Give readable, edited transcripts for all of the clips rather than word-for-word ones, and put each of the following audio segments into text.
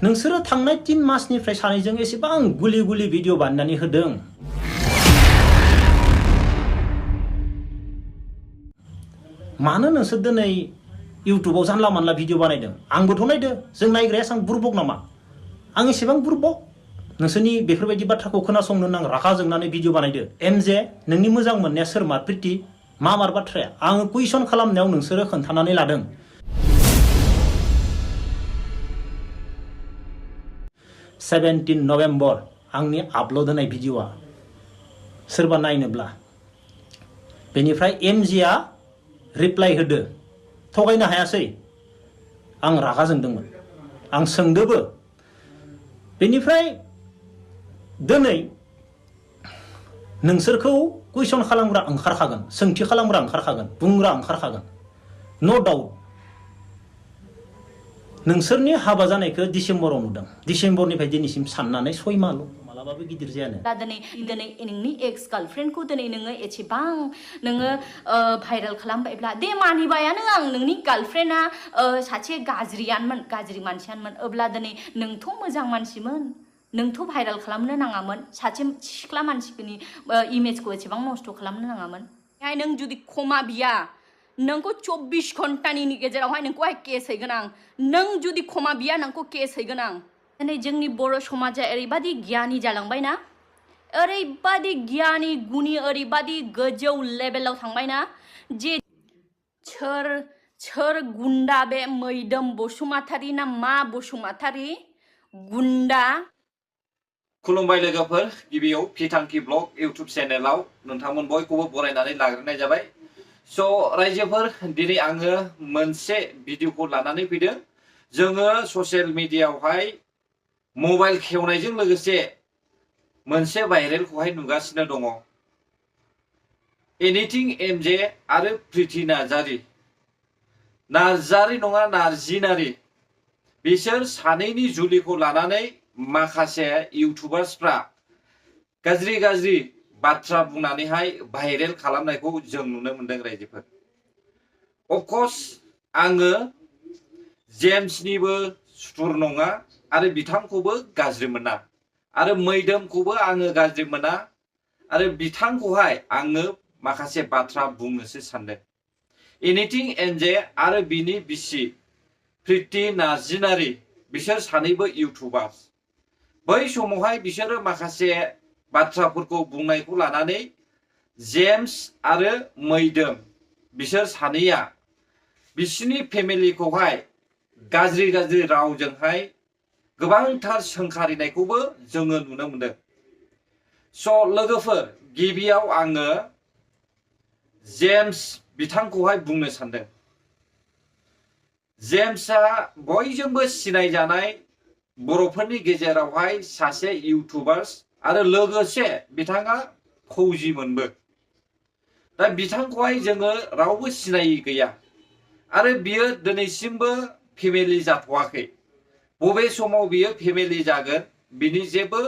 नोंसोरो थांनाय 3 मासनिफ्राय सानैजों एसेबां गुलि गुलि भिडिअ बानायनानै होदों। मानो नोंसोर दिनै इउट्युबाव जानला मानला भिडिअ बानायदों? आंबोथ' नायदो, जों नायग्राया एसां बुरबक नामा? आं एसेबां बुरबक? नोंसोरनि बेफोरबायदि बाथ्राखौ खोनासंनो आं रागा जोंनानै भिडिअ बानायदो। एमजे नोंनि मोजां मोननाया सोरमार प्रिति? मा मार बाथ्राया? आं कुइसन खालामनायाव नोंसोरो खोन्थानानै लादों। 17 नभेम्बर आंनि आपल'ड होनाय भिडिअआ सोरबा नायनोब्ला। बेनिफ्राय एमजेआ रिप्लाइ होदो, थगायनो हायासै। आं रागा जोंदोंमोन, आं सोंदोबो। बेनिफ्राय दिनै नोंसोरखौ कुइसन खालामग्रा ओंखारखागोन, सोंथि खालामग्रा ओंखारखागोन, बुंग्रा ओंखारखागोन, न' डाउट। नोंसोरनि हाबा जानायखौ डिसेम्बराव नुदों। डिसेम्बरनिफ्राय दिनैसिम साननानै 6 माल' मालाबाबो गिदिर जायानो। दिनै नोंनि एक्स गार्लफ्रेन्डखौ दिनै नोङो एसेबां नोङो भाइरेल खालामबायब्ला दे मानिबायानो आं नोंनि गार्लफ्रेन्डआ सासे गाज्रियानोमोन, गाज्रि मानसियानोमोन। अब्ला दिनै नोंथ' मोजां मानसिमोन, नोंथ' भाइरेल खालामनो नाङामोन, सासे सिख्ला मानसिनि इमेजखौ एसेबां नस्थ' खालामनो नाङामोन। नों जुदि क्षमा बिया, नोंखौ 24 घन्टानि गेजेरावहाय नोंखौहाय केस हैगोन आं। नों जुदि क्षमा बिया नोंखौ केस हैगोन आं। दिनै जोंनि बर' समाजा ओरैबादि गियानि जालांबायना, ओरैबादि गियानि गुनि, ओरैबादि गोजौ लेभेलाव थांबायना जे सोर गुन्दा बे मैदोम बसुमतारी ना मा बसुमतारी गुन्दा। खुलुमबाय लोगोफोर, गिबियाव फिथांखि ब्लग इउट्युब चेनेलाव नोंथांमोन बयखौबो बरायनानै लाग्रोनाय जाबाय। स' रायजोफोर, दिनै आङो मोनसे भिडिअखौ लानानै फैदों। जोङो ससियेल मिडियायावहाय मबाइल खेवनायजों लोगोसे मोनसे भाइरेलखौहाय नुगासिनो दङ। एनिथिं एमजे आरो प्रिति नार्जारी, नार्जारी नङा नार्जिनारी, बिसोर सानैनि जुलिखौ लानानै माखासे इउटुबार्सफ्रा गाज्रि गाज्रि बाथ्रा बुंनानैहाय भाइरेल खालामनायखौ जों नुनो मोनदों रायजोफोर। अफकर्स आङो जेम्सनिबो सुथुर नङा आरो बिथांखौबो गाज्रि मोना, आरो मैदोमखौबो आङो गाज्रि मोना, आरो बिथांखौहाय आङो माखासे बाथ्रा बुंनोसो सानदों। एनिथिं एमजे आरो बिनि बिसि प्रिति नार्जिनारी, बिसोर सानैबो इउटुबार्स। बै समावहाय बिसोरो माखासे बाथ्राफोरखौ बुंनायखौ लानानै जेम्स आरो मैदोम बिसोर सानैया बिसिनि फेमिलिखौहाय गाज्रि गाज्रि रावजोंहाय गोबांथार सोंखारिनायखौबो जोङो नुनो मोनदों। स' लोगोफोर, गिबियाव आङो जेम्स बिथांखौहाय बुंनो सानदों। जेम्सआ बयजोंबो सिनायजानाय बर'फोरनि गेजेरावहाय सासे इउटुबार्स, आरो लोगोसे बिथाङा फौजिमोनबो। दा बिथांखौहाय जोङो रावबो सिनायि गैया, आरो बियो दिनैसिमबो फेमिलि जाथ'वाखै। बबे समाव बियो फेमिलि जागोन बिनि जेबो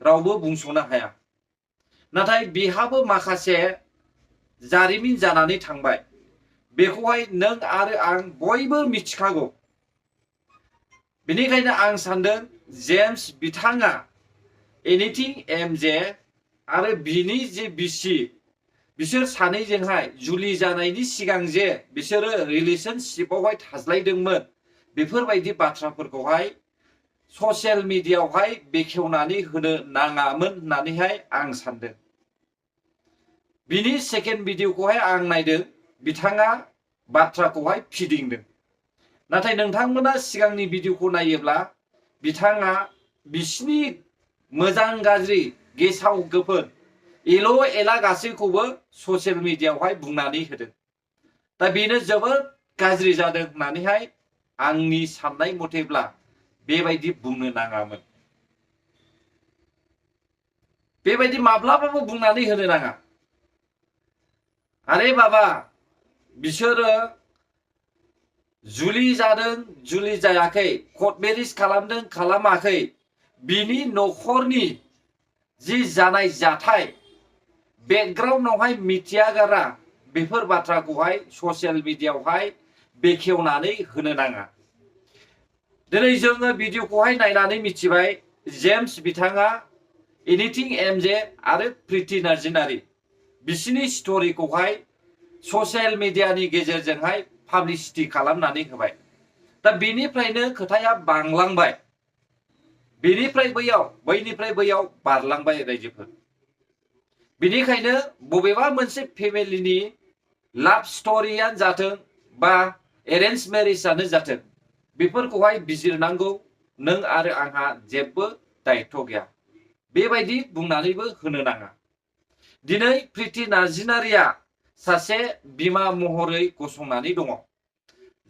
रावबो बुंस'नो हाया। नाथाय बिहाबो माखासे जारिमिन जानानै थांबाय, बेखौहाय नों आरो आं बयबो मिथिखागौ। बेनिखायनो आं सानदों जेम्स बिथाङा एनिथिं एमजे आरो बिनि जे बिसि, बिसोर सानैजोंहाय जुलि जानायनि सिगां जे बिसोरो रिलेशनशिपआवहाय थाज्लायदोंमोन, बेफोरबायदि बाथ्राफोरखौहाय ससियेल मिडियायावहाय बेखेवनानै होनो नाङामोन होननानैहाय आं सानदों। बिनि सेकेन्ड भिडिअखौहाय आं नायदों, बिथाङा बाथ्राखौहाय फिदिंदों। नाथाय नोंथांमोना सिगांनि भिडिअखौ नायोब्ला बिथाङा बिसिनि मोजां गाज्रि गेसाव गोफोन एल' एला गासैखौबो ससियेल मिडियायावहाय बुंनानै होदों। दा बेनो जोबोद गाज्रि जादों होननानैहाय आंनि साननाय मथेब्ला बेबायदि बुंनो नाङामोन। बेबायदि माब्लाबाबो बुंनानै होनो नाङा। आरे बाबा, बिसोरो जुलि जादों जुलि जायाखै, कर्ट मेरिज खालामदों खालामाखै, बिनि न'खरनि जि जानाय जाथाय बेकग्राउन्डआवहाय मिथियागारा बेफोर बाथ्राखौहाय ससियेल मिडियायावहाय बेखेवनानै होनो नाङा। दिनै जोङो भिडिअखौहाय नायनानै मिथिबाय जेम्स बिथाङा एनिथिं एमजे आरो प्रिति नार्जिनारि बिसिनि स्ट'रिखौहाय ससियेल मिडियानि गेजेरजोंहाय पाब्लिसिटि खालामनानै होबाय। दा बेनिफ्रायनो खोथाया बांलांबाय, बेनिफ्राय बैयाव बारलांबाय रायजोफोर। बेनिखायनो बबेबा मोनसे फेमिलिनि लाभ स्ट'रियानो जाथों बा एरेन्ज मेरिजआनो जाथों, बेफोरखौहाय बिजिरनांगौ नों आरो आंहा जेबो दायित्व गैया, बेबायदि बुंनानैबो होनो नाङा। दिनै प्रिति नार्जिनारिया सासे बिमा महरै गसंनानै दङ।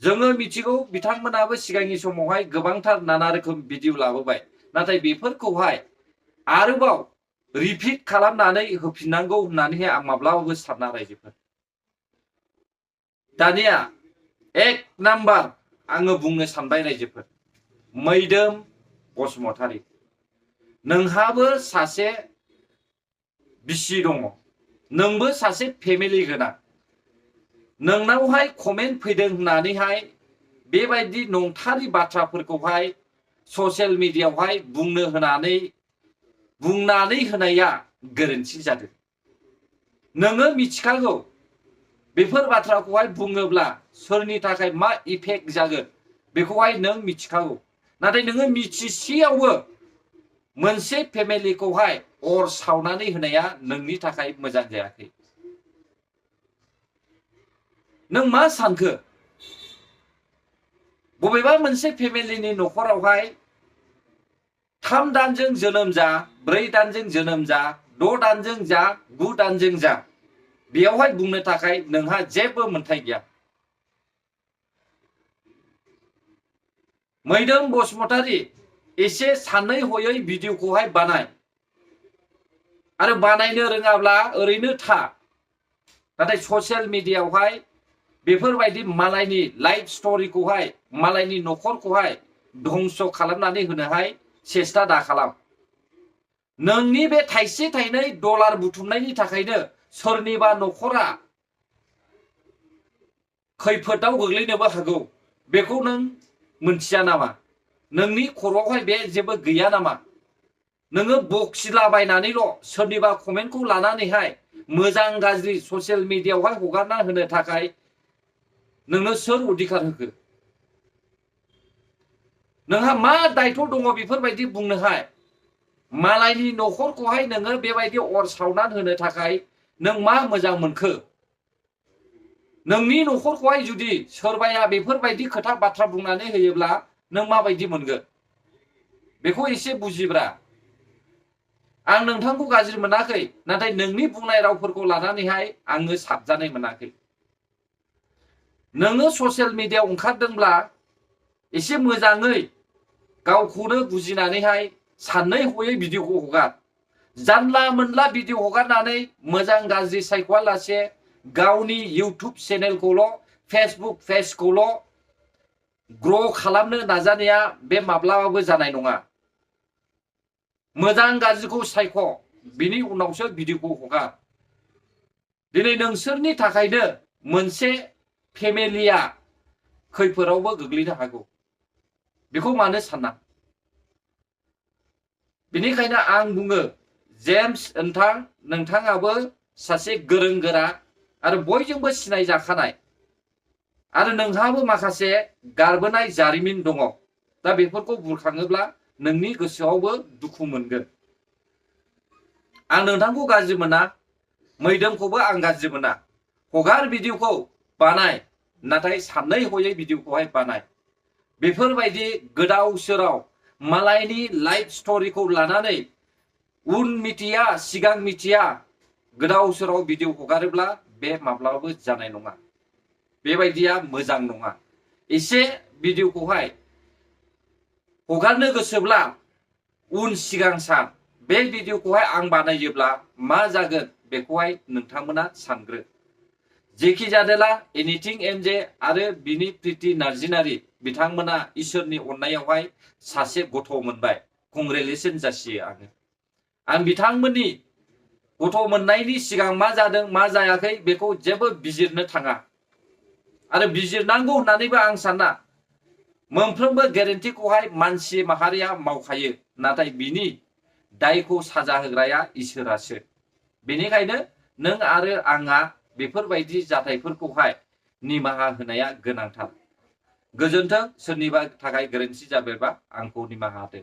जोङो मिथिगौ बिथांमोनाबो सिगांनि समावहाय गोबांथार नाना रोखोम भिडिअ लाबोबाय, नाथाय बेफोरखौहाय आरोबाव रिपिट खालामनानै होफिननांगौ होननानैहाय आं माब्लाबाबो साना रायजोफोर। दानिया एक नाम्बार आङो बुंनो सानबाय रायजोफोर, मैदोम बसुमतारी, नोंहाबो सासे बिसि दङ, नोंबो सासे फेमिलि गोनां, नोंनावहाय कमेन्ट फैदों होननानैहाय बेबायदि नंथारि बाथ्राफोरखौहाय ससियेल मिडियायावहाय बुंनानै होनाया गोरोन्थि जादों। नोङो मिथिखागौ बेफोर बाथ्राखौहाय बुङोब्ला सोरनि थाखाय मा इफेक्ट जागोन बेखौहाय नों मिथिखागौ, नाथाय नोङो मिथिसेयावबो मोनसे फेमिलिखौहाय अर सावनानै होनाया नोंनि थाखाय मोजां जायाखै। नों मा सानखो? बबेबा मोनसे फेमिलिनि न'खरावहाय 3 दानजों जोनोम जा, 4 दानजों जोनोम जा, 6 दानजों जा, 9 दानजों जा, बेयावहाय बुंनो थाखाय नोंहा जेबो मोन्थाय गैया। मैदोम बसुमतारी, एसे सानै हयै भिडिअखौहाय बानाय, आरो बानायनो रोङाब्ला ओरैनो था, नाथाय ससियेल मिडियायावहाय बेफोरबायदि मालायनि लाइफ स्ट'रिखौहाय, मालायनि न'खरखौहाय धंस खालामनानै होनोहाय सेस्था दा खालाम। नोंनि बे थाइसे थाइनै डलार बुथुमनायनि थाखायनो सोरनिबा न'खरा खैफोदाव गोग्लैनोबो हागौ, बेखौ नों मोनथिया नामा? नोंनि खर'आवहाय बे जेबो गैया नामा? नोङो बखिलाबायनानैल' सोरनिबा कमेन्टखौ लानानैहाय मोजां गाज्रि ससियेल मिडियायावहाय हगारना होनो थाखाय नोंनो सोर अधिकार होखो? नोंहा मा दायित्व दङ बेफोरबायदि बुंनोहाय? मालायनि न'खरखौहाय नोङो बेबायदि अर सावनानै होनो थाखाय नों मा मोजां मोनखो? नोंनि न'खरखौहाय जुदि सोरबाया बेफोरबायदि खोथा बाथ्रा बुंनानै होयोब्ला नों माबायदि मोनगोन? बेखौ एसे बुजिब्रा। आं नोंथांखौ गाज्रि मोनाखै, नाथाय नोंनि बुंनाय रावफोरखौ लानानैहाय आङो साबजानाय मोनाखै। नोङो ससियेल मिडियायाव ओंखारदोंब्ला एसे मोजाङै गावखौनो बुजिनानैहाय सानै हयै भिडिअखौ हगार। जानला मोनला भिडिअ हगारनानै मोजां गाज्रि सायख'वालासे गावनि इउटुब चेनेलखौल', फेसबुक पेजखौल' ग्र' खालामनो नाजानाया बे माब्लाबाबो जानाय नङा। मोजां गाज्रिखौ सायख', बिनि उनावसो भिडिअखौ हगार। दिनै नोंसोरनि थाखायनो मोनसे फेमिलिया खैफोदावबो गोग्लैनो हागौ, बेखौ मानो साना? बेनिखायनो आं बुङो, जेम्स नोंथाङाबो सासे गोरों गोरा आरो बयजोंबो सिनाय जाखानाय, आरो नोंहाबो माखासे गारबोनाय जारिमिन दङ। दा बेफोरखौ बुरखाङोब्ला नोंनि गोसोआवबो दुखु मोनगोन। आं नोंथांखौ गाज्रि मोना, मैदोमखौबो आं गाज्रि मोना। हगार भिडिअखौ बानाय, नाथाय सानै हयै भिडिअखौहाय बानाय। बेफोरबायदि गोदाव सोराव मालायनि लाइफ स्ट'रिखौ लानानै उन मिथिया सिगां मिथिया गोदाव सोराव भिडिअ हगारोब्ला बे माब्लाबाबो जानाय नङा। बेबायदिया मोजां नङा। एसे भिडिअखौहाय हगारनो गोसोब्ला उन सिगां सान। बे भिडिअखौहाय आं बानायोब्ला मा जागोन बेखौहाय नोंथांमोना सानग्रो। जेखि जादोला एनिथिं एमजे आरो बिनि प्रिति नार्जिनारि बिथांमोना इसोरनि अननायावहाय सासे गथ' मोनबाय। कंग्रेचुलेसन जासियो आङो। आं बिथांमोननि गथ' मोननायनि सिगां मा जादों मा जायाखै बेखौ जेबो बिजिरनो थाङा, आरो बिजिरनांगौ होननानैबो आं साना। मोनफ्रोमबो गेरेन्टिखौहाय मानसि माहारिया मावखायो नाथाय बिनि दायखौ साजा होग्राया इसोरासो बेनिखायनो नों आरो आंहा बेफोरबायदि जाथायफोरखौहाय निमाहा होनाया गोनांथार गोजोन्थों सोरनिबा थाखाय गोरोन्थि जाबायबा आंखौ निमाहा होदो